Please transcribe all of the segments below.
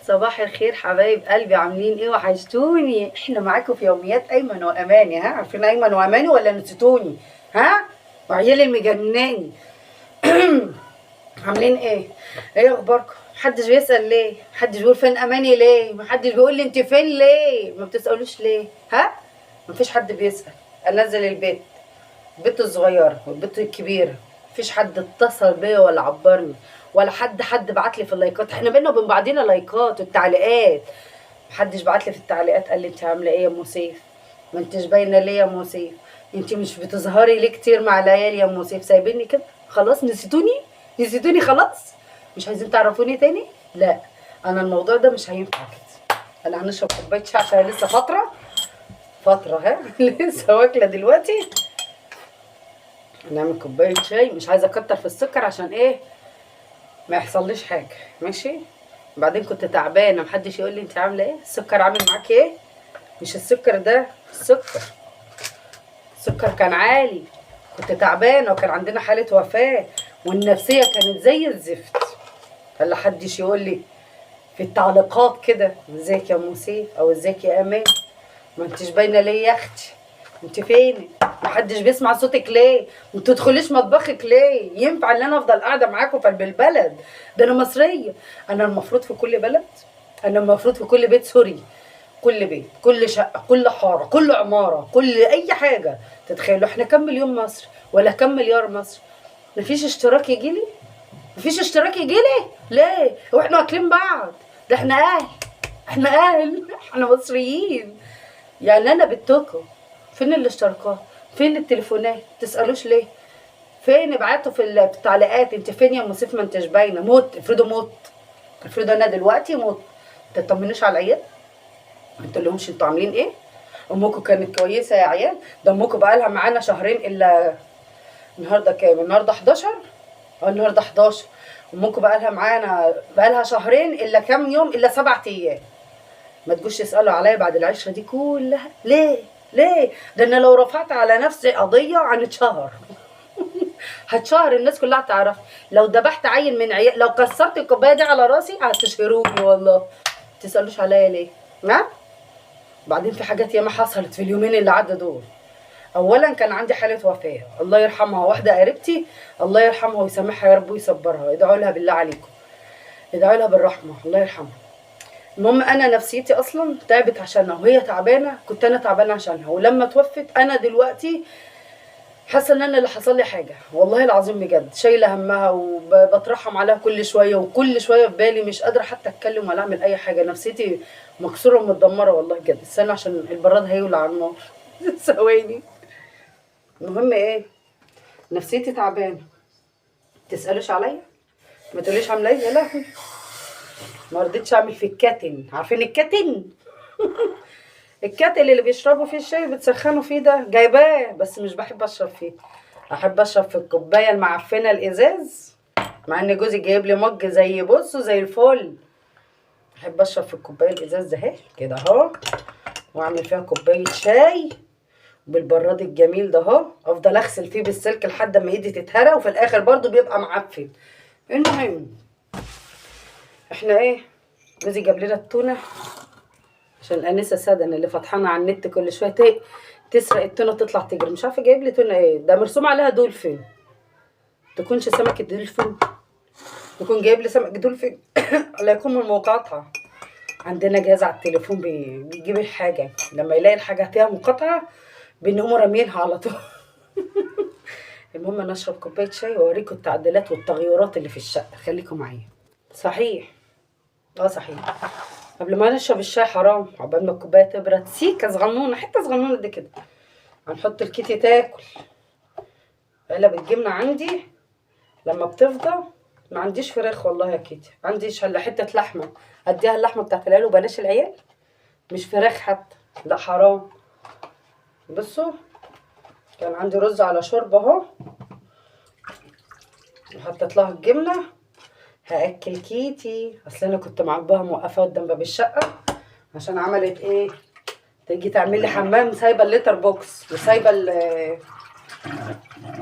صباح الخير حبايب قلبي، عاملين ايه؟ وحشتوني. احنا معاكم في يوميات ايمن واماني. ها، عارفين ايمن واماني ولا نسيتوني؟ ها، وعيالي المجناني. عاملين ايه؟ ايه اخباركم؟ محدش بيسأل ليه؟ محدش بيقول فين اماني ليه؟ محدش بيقول لي انت فين ليه؟ ما بتسألوش ليه؟ ها، مفيش حد بيسأل. انزل البيت، البت الصغيرة والبت الكبيرة، مفيش حد اتصل بيا ولا عبرني ولا حد بعت لي في اللايكات. احنا بينا وبين بعضينا لايكات والتعليقات، محدش بعت لي في التعليقات قال لي انت عامله ايه يا ام سيف؟ ما انتش باينة ليه يا ام سيف؟ انت مش بتظهري ليه كتير مع العيال يا ام سيف؟ سايبيني كده خلاص؟ نسيتوني؟ نسيتوني خلاص؟ مش عايزين تعرفوني تاني؟ لا، انا الموضوع ده مش هينفع كده. انا هنشرب كوباية شاي عشان لسه فترة فترة، ها لسه واكله دلوقتي. هنعمل كوباية شاي، مش عايزه اكتر في السكر عشان ايه؟ ما يحصليش حاجة. ماشي. بعدين كنت تعبانة، محدش يقول لي انت عامله ايه، السكر عامل معاكي ايه؟ مش السكر ده، السكر السكر كان عالي، كنت تعبانة وكان عندنا حاله وفاه والنفسية كانت زي الزفت. فلا حدش يقول لي في التعليقات كده ازيك يا ام سيف او ازيك يا امان، ما انتش باينة ليه يا اختي؟ انت فين؟ محدش بيسمع صوتك ليه؟ ما تدخليش مطبخك ليه؟ ينفع ان انا افضل قاعدة معاكم في البلد ده؟ انا مصرية، انا المفروض في كل بلد، انا المفروض في كل بيت، sorry، كل بيت، كل شقه، كل حارة، كل عمارة، كل اي حاجة. تتخيلوا احنا كم مليون مصر ولا كم مليار مصر؟ مفيش اشتراك يجيلي؟ مفيش اشتراك يجيلي ليه؟ هو احنا واكلين بعض؟ ده احنا اهل، احنا اهل، احنا مصريين يعني. انا بنتكم، فين الاشتراكات؟ فين التليفونات؟ تسألوش ليه؟ فين؟ ابعتوا في التعليقات انت فين يا ام سيف؟ ما انتش باينة. موت، افرضوا موت، افرضوا انا دلوقتي موت، تطمنوش على العيال؟ ما تقولهمش انتوا عاملين ايه؟ امكم كانت كويسة يا عيال؟ ده امكم بقالها معانا شهرين الا النهارده كام؟ النهارده 11؟ اه النهارده 11. امكم بقالها معانا بقالها شهرين الا كام يوم، الا 7 ايام. ما تجوش تسالوا عليا بعد العشرة دي كلها ليه؟ ليه؟ ده انا لو رفعت على نفسي قضية هنتشهر، هتشهر، الناس كلها تعرف. لو ذبحت عيل من عيال، لو كسرت الكوباية دي على راسي هتشهروني والله. تسالوش عليا ليه؟ ها؟ بعدين في حاجات ياما حصلت في اليومين اللي عدوا دول. اولا كان عندي حاله وفاه، الله يرحمها، واحدة قريبتي، الله يرحمها ويسامحها يا رب ويصبرها، ادعوا لها بالله عليكم، ادعوا لها بالرحمة، الله يرحمها. المهم انا نفسيتي اصلا تعبت عشانها، وهي تعبانة كنت انا تعبانة عشانها، ولما توفت انا دلوقتي حاسه ان انا اللي حصل لي حاجة والله العظيم بجد، شايله همها وبترحم عليها كل شوية، وكل شوية في بالي، مش قادرة حتى اتكلم ولا اعمل اي حاجة، نفسيتي مكسورة ومتدمره والله بجد. استنى عشان البراد هيولع على النار ثواني. المهم ايه، نفسيتي تعبانة، تسالوش عليا؟ ما تقوليش عامله ايه؟ يا لهوي ما رضيتش اعمل في ال kettle، عارفين ال kettle؟ ال kettle اللي بيشربوا فيه الشاي وبتسخنوا فيه ده جايباه، بس مش بحب اشرب فيه، احب اشرب في الكوباية المعفنه الازاز، مع ان جوزي جايب لي mug زي بصوا زي الفل. احب اشرب في الكوباية الازاز ده اهي كده اهو، واعمل فيها كوباية شاي بالبراد الجميل ده اهو، افضل اغسل فيه بالسلك لحد ما ايدي تتهرى، وفي الاخر برضو بيبقى معفن. المهم احنا ايه، جوزي جاب لنا التونه عشان الانسة سادن اللي فطحانه على النت كل شوية تسرق التونه تطلع تجري، مش عارفه جايب لي تونه ايه ده، مرسوم عليها دولفين، تكونش سمكة دولفين، يكون جايب لي سمك دولفين لا يكون من المقاطعة. عندنا جهاز على التليفون بيجيب الحاجة، لما يلاقي الحاجة فيها مقاطعه بنقوم رامينها على طول. المهم انا اشرب كوباية شاي واوريكم التعديلات والتغيرات اللي في الشقة، خليكم معايا. صحيح اه صحيح، قبل ما نشرب الشاي حرام، عقبال ما الكوباية تبرد، سيكه صغنونه، حتة صغنونه دي كده، هنحط الكيتي تاكل. علب الجبنة عندي لما بتفضى، ما عنديش فراخ والله يا كيتي، عنديش الا حتة لحمه، اديها اللحمة بتاعت العيال وبلاش العيال، مش فراخ حتى، لا حرام. بصوا كان عندي رز على شوربة اهو، وحطيت لها الجبنة. هاكل كيتي، اصل انا كنت معاقباها موقفه قدام باب الشقة عشان عملت ايه، تيجي تعمل لي حمام، سايبه ال litter box وسايبه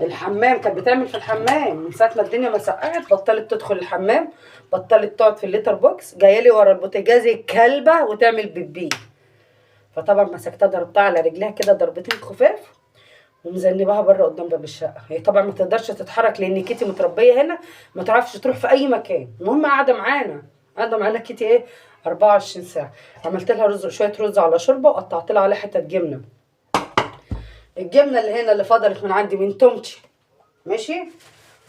الحمام كانت بتعمل في الحمام من ساعة ما الدنيا ما سقعت، بطلت تدخل الحمام، بطلت تقعد في ال litter box، جاية لي ورا البوتاجاز الكلبة وتعمل بيبي. فطبعا مسكتها ضربتها على رجلها كده ضربتين خفاف ومذنباها بره قدام باب الشقة. هي طبعا ما تقدرش تتحرك لان كيتي متربيه هنا، ما تعرفش تروح في اي مكان. المهم قاعدة معانا، قاعدة معانا كيتي ايه 24 ساعة. عملت لها رز، شوية رز على شوربة، وقطعت لها عليها حتة جبنه، الجبنة اللي هنا اللي فضلت من عندي من تومتي ماشي.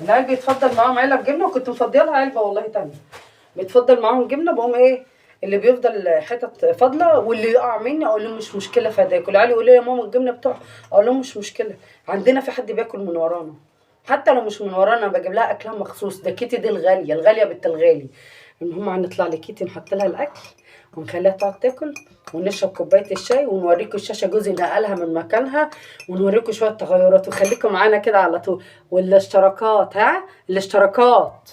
العيال بيتفضل معاهم علب جبنه، وكنت مفضيه لها علبة والله تانية، بيتفضل معاهم جبنه. بقوم ايه اللي بيفضل حتت فاضلة واللي يقع مني اقول لهم مش مشكلة فداكل. العيال يقولوا لي يا ماما الجبنة بتقع، اقول لهم مش مشكلة، عندنا في حد بياكل من ورانا، حتى لو مش من ورانا بجيب لها اكلها مخصوص. ده كيتي دي الغالية، الغالية بنت الغالي. المهم هنطلع لكيتي نحط لها الاكل ونخليها تقعد تاكل، ونشرب كوباية الشاي، ونوريكم الشاشة جوزي نقلها من مكانها، ونوريكم شوية تغيرات، وخليكم معانا كده على طول. والاشتراكات، ها الاشتراكات،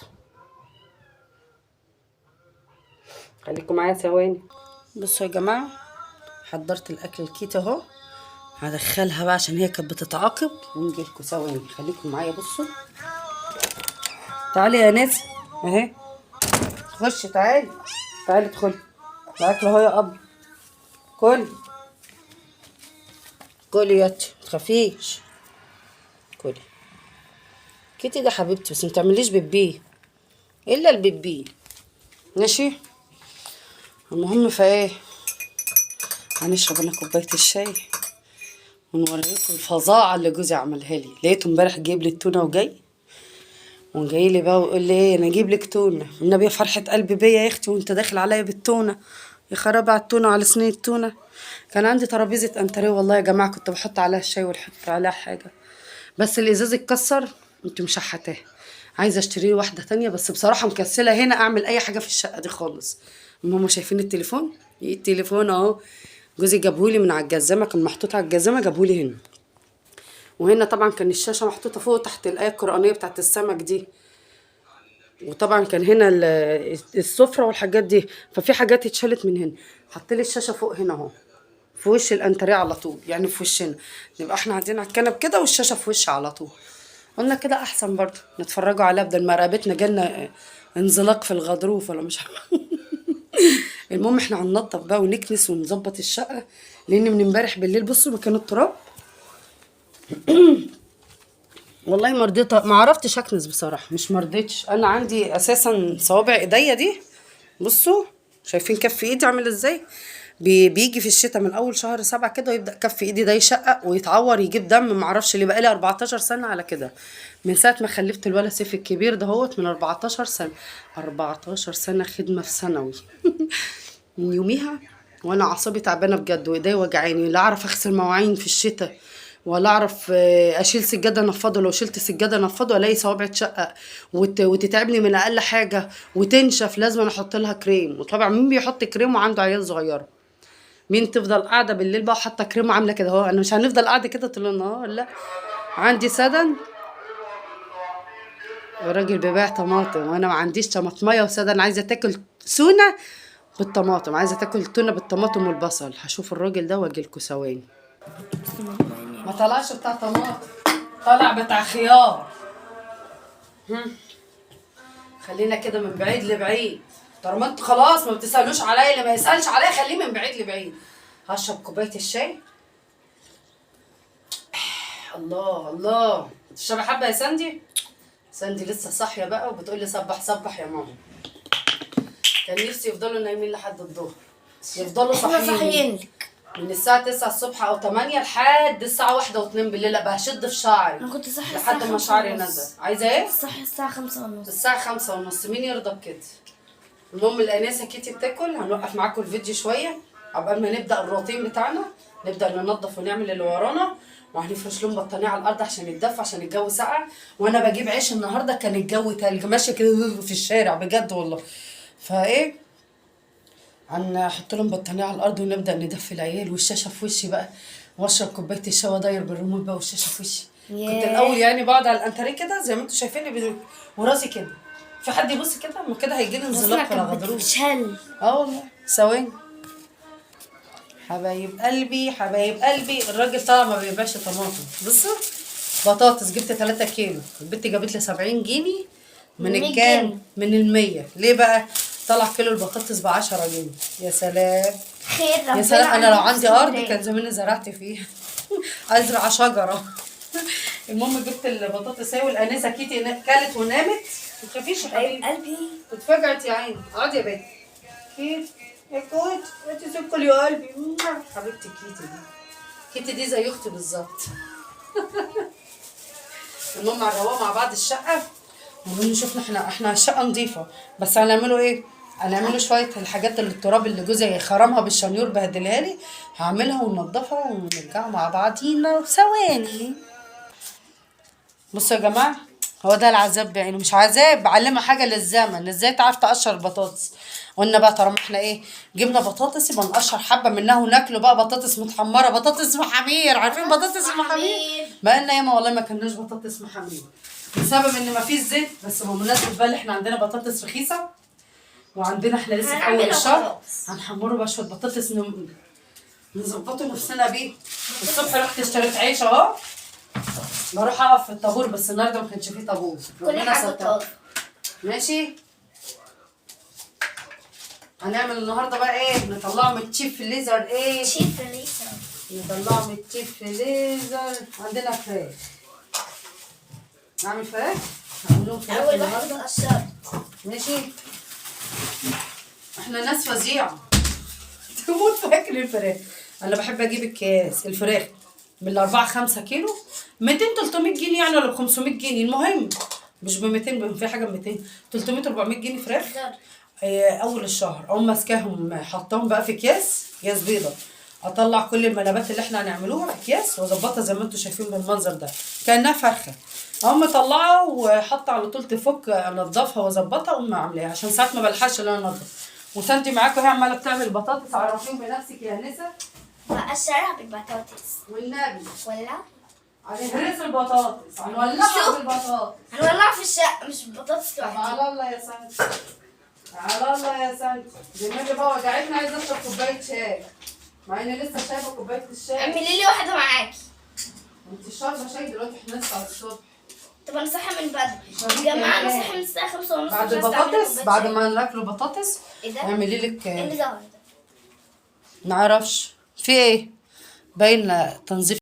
خليكم معايا ثواني. بصوا يا جماعة، حضرت الاكل الكيتي اهو، هدخلها بقى عشان هي كانت بتتعاقب، ونجي لكم ثواني، خليكم معايا. بصوا تعالي يا ناس اهي، خشي تعالي، تعالي ادخلي، الاكل اهو يا اب، كلي كلي يا تي، متخافيش، كلي. كيتي ده حبيبتي، بس ما تعمليش بيبي الا البيبي ماشي. المهم فايه، هنشرب انا كوباية الشاي ونوريكم الفظاعه اللي جوزي عملها لي. لقيته امبارح جايب لي التونه وجاي، وجاي لي بقى ويقول لي ايه، انا اجيب لك تونه، والنبي يا فرحه قلبي بيا يا اختي وانت داخل عليا بالتونه، يا خرابي على التونه وعلى سنين التونه. كان عندي ترابيزة انتريه والله يا جماعة، كنت بحط عليها الشاي ونحط عليها حاجة، بس الازاز اتكسر، انت مشحتاه، عايزه اشتري واحدة تانية، بس بصراحة مكسله هنا اعمل اي حاجة في الشقة دي خالص. المهم شايفين التليفون؟ ايه التليفون اهو، جوزي جابهولي من على الجزامه، كان محطوط على الجزامه، جابهولي هنا. وهنا طبعا كان الشاشة محطوطة فوق تحت الايه القرانية بتاعت السمك دي، وطبعا كان هنا السفرة والحاجات دي، ففي حاجات اتشالت من هنا. حط لي الشاشة فوق هنا اهو، في وش الانتريه على طول، يعني في وشنا، نبقى احنا قاعدين على الكنب كده والشاشه في وش على طول. قلنا كده احسن برضه نتفرجوا عليها بدل ما رقبتنا جالنا انزلاق في الغضروف ولا مش عارفه. المهم احنا هننضف بقى ونكنس ونظبط الشقة، لان من امبارح بالليل بصوا مكان التراب والله ما رضيت، ما عرفتش اكنس بصراحة، مش ما رضيتش. انا عندي اساسا صوابع ايديا دي، بصوا شايفين كف ايدي عامل ازاي، بيجي في الشتاء من اول شهر 7 كده ويبدا كف ايدي ده يشقق ويتعور يجيب دم، ما اعرفش ليه، بقالي 14 سنة على كده، من ساعة ما خلفت الولد سيف الكبير دهوت، من 14 سنة، 14 سنة خدمة في ثانوي من يوميها وانا اعصابي تعبانة بجد، وايديا وجعاني، لا اعرف اغسل مواعين في الشتاء، ولا اعرف اشيل سجادة انفضه، لو شلت سجادة انفضه الاقي صوابعي تشقق وتتعبني من اقل حاجة وتنشف، لازم انا احط لها كريم. وطبعا مين بيحط كريم وعنده عيال صغيرة؟ مين تفضل قاعدة بالليل بقى وحاطه كريم وعامله كده اهو؟ انا مش هنفضل قاعدة كده طول النهار، لا عندي سدن، الراجل بيبيع طماطم وانا ما عنديش طماطميه وسدن، عايزه تاكل سونه بالطماطم، عايزه تاكل تونه بالطماطم والبصل. هشوف الراجل ده واجي لكم ثواني. ما طلعش بتاع طماطم، طلع بتاع خيار. خلينا كده من بعيد لبعيد، طالما انتوا خلاص ما بتسالوش عليا، اللي ما يسالش عليا خليه من بعيد لبعيد. هشرب كوباية الشاي. الله الله، تشربي حبه يا ساندي؟ ساندي لسه صاحية بقى وبتقول لي صبح صبح يا ماما. كان نفسي يفضلوا نايمين لحد الظهر، يفضلوا صاحيين من الساعة 9 الصبح أو 8 لحد الساعة 1 و2 بالليل، أبقى هشد في شعري. أنا كنت صاحية لحد ما شعري نزل. عايزة إيه؟ صاحية الساعة 5:30. الساعة 5:30، مين يرضى بكده؟ المهم الأنسة كيتي بتاكل، هنوقف معاكم الفيديو شوية عقبال ما نبدأ الروتين بتاعنا، نبدأ ننظف ونعمل اللي ورانا، وهنفرش لهم بطانية على الأرض عشان يتدفى عشان الجو ساقع. وأنا بجيب عيش النهاردة كان الجو تلج، ماشية كده في الشارع بجد والله. فإيه؟ هنحط لهم بطانيه على الارض ونبدا ندفي العيال، والشاشه في وشي بقى، واشرب كوباية الشاي واداير بالريموت بقى والشاشه في وشي. كنت الاول يعني بقعد على الانتريه كده زي ما انتم شايفيني وراسي كده، في حد يبص كده ما كده هيجي لي انزلاق ولا غضروف. اه والله. ثواني حبايب قلبي، حبايب قلبي، الراجل طبعا ما بيبيعش طماطم. بصوا بطاطس جبت 3 كيلو، البت جابت لي 70 جنيه من 100 الكام؟ جنيه. من ال100. ليه بقى؟ طلع كيلو البطاطس ب 10 جنيه. يا سلام خير ربنا. يا سلام، انا لو عندي ارض اسكندرية. كان زماني زرعت فيها. ازرع شجرة. المهم جبت البطاطس اهي، والانسه كيتي كلت ونامت. ما تخافيش يا حبيبي، قلبي اتفجعت يا عيني. اقعدي يا بنت كيت يا كوت، انت سكر يا قلبي. حبيبتي كيتي دي، كيتي دي زي اختي بالظبط. المهم هنروقوا مع بعض الشقة، المهم شفنا احنا الشقة نظيفة، بس هنعمله ايه؟ هنعمله شوية الحاجات اللي التراب اللي جوزي خرمها بالشنيور بهدلها لي، هعملها وننضفها ونرجع مع بعضينا ثواني. بصوا يا جماعة، هو ده العذاب بعينه، مش عذاب، بعلمها حاجة للزمن، ازاي تعرف تقشر البطاطس. قلنا بقى طالما احنا ايه جبنا بطاطس يبقى نقشر حبه منها وناكله بقى بطاطس متحمره، بطاطس محامير. عارفين بطاطس محامير؟ بقالنا ياما والله ما كلناش بطاطس محامير بسبب ان مفيش زيت. بس بمناسبة بقى اللي احنا عندنا بطاطس رخيصة، وعندنا احنا لسه في اول هنعمله الشهر، خلاص. هنحمره بقى شوية بطاطس نظبطه نفسنا بيه. الصبح رحت اشتريت عيش اهو، بروح اقف في الطابور، بس النهارده ما كانش فيه طابور، كل ربنا حاجة ستر. طازة. ماشي، هنعمل النهارده بقى ايه؟ نطلعه من ال deep freezer. ايه deep freezer. نطلعه من ال deep freezer. عندنا فراخ، نعمل فراخ، هعمل لهم فراخ اول النهارده. واحدة قشرت. ماشي، احنا ناس فظيعة تموت في اكل الفراخ. انا بحب اجيب الكياس الفراخ من 4 5 كيلو 200 300 جنيه يعني، ولا ب 500 جنيه، المهم مش ب 200، في حاجة ب 200 300 400 جنيه فراخ. اول الشهر اقوم ماسكاهم حطاهم بقى في اكياس، اكياس بيضة، اطلع كل الملابات اللي احنا هنعملوها في اكياس واظبطها زي ما انتم شايفين بالمنظر ده كانها فرخة. اقوم مطلعه وحاطه على طول تفك، انضفها واظبطها اقوم عاملاها، عشان ساعات ما بلحقش ان انا انضف. وسانتي معاكم اهي عماله بتعمل بطاطس، عرفيهم بنفسك يا نسا. بقشرها بالبطاطس. والنبي ولا هنهرس البطاطس، هنولعها شوف. بالبطاطس. هنولعها في الشقة مش بالبطاطس طب لوحدها. على الله يا سانتي، على الله يا سانتي. دماغي بقى وجعتني، عايزه اشرب كوباية شاي، مع اني لسه شايفه كوباية الشاي. اعملي لي واحدة معاكي. انت شاربه شاي دلوقتي؟ احنا لسه على الصبح. طب انا صاحية من بدري شربي يا جماعة، انا كمان. صاحية من الساعة 5:30. بعد مش عايزة أعمل البطاطس، كوباية بعد شاي. ما ناكلوا بطاطس ايه ده؟ اعملي لك. ايه اللي ظهر ده؟ نعرفش في ايه، باين تنظيف.